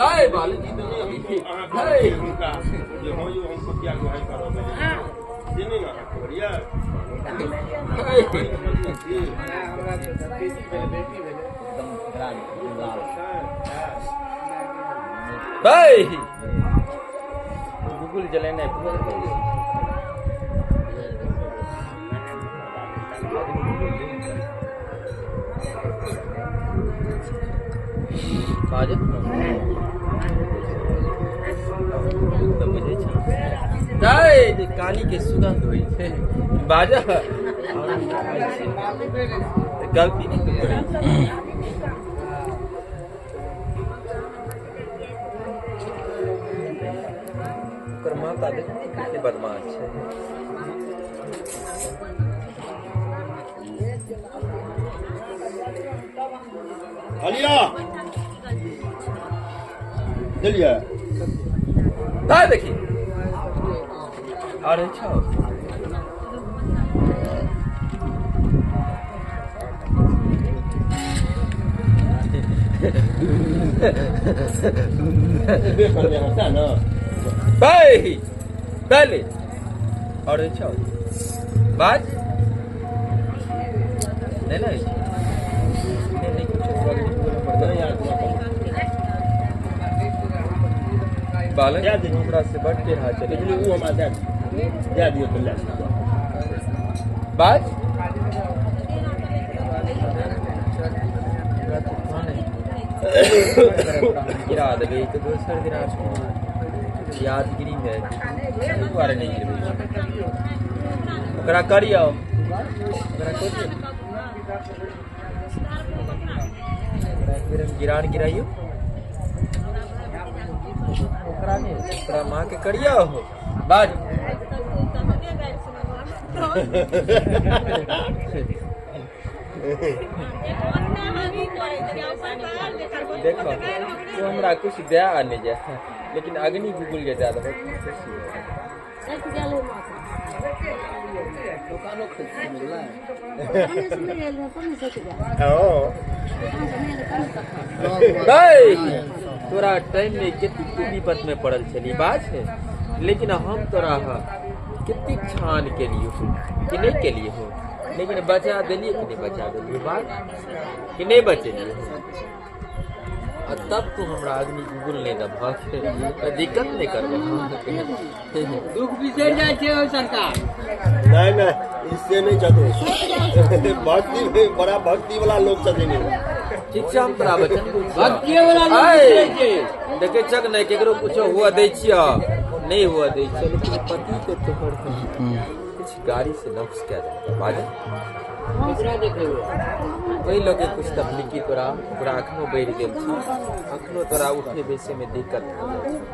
हाय बाल अहाँ हुनका जे हँ यौ, हम पतिया गोहाइ करब से नहि ने अहाँ कहलियै? हाय, गूगल जलेनाइ बाजत तऽ बुझै छै जे कानी के सुगंध होइ छै। बाज, गलती नहि करै छै। ओकर माता देख कते बदमाश छै। हलिया देलियै। दाय देखी अरे छौ। एबे करबै अहाँ सएह ने? पहले अरे छौ, बाज नहीं ना, नहीं नहीं कुछ। नहि यार, बालक दए देलियै। हमरा से बड टेढ़ा चले। लेकिन ओ हमरा दए दियौ, दए दियौ तऽ लए लिअ। बाज, गिरा देबै तऽ दोसर दिन यादगिरी में एहि दुआरे नहि गिरबै। ओकरा करियौ, ओकरा करियौ, ओकरा एक बेर हम गिरान गिराइयो ओकरा नहि, ओकरा माँ के करियौ। बाज। देखो, तू हमरा कुछ दे आ नहीं जाए, लेकिन अग्नि गूगल के दे देबै खुशी। हँ। तोरा टाइम में कतेक तू विपद में पड़ल छली बात है, लेकिन हम तोरा कतेक छान केलिए हो कि नहीं केलिए हो? लेकिन बचा देलिए कि नहीं बचा देलिए बात कि नहीं बचेलिए हो? आ तब तू हमरा अग्नि गूगल नहीं देबहक तऽ दिक्कत नहीं करबह। दुख बिसरि जाइ छै ओहि सरकार। नहीं नहीं, इससे नहीं छथिन। भक्ति में बड़ा भक्ति वाला लोग छथिन। ठीक छै, हम तोरा वचन दै छियौ। भक्तिये वाला लोग आय, बिसरै छै। देखै छक नहि, केकरो कुछो हुआ दै छियौ, नहि हुआ दै छियौ, लेकिन पति के तोहर किछु गाड़ी से नक्श कए देलकै। बाजल। केकरा देखेबै? ओहि लऽ के कुछ तकलीफी तोरा, ओकरा अखनो बढ़ि गेल छौ, अखनो तोरा उठे बैसे में दिक्कत भऽ जाइ छै।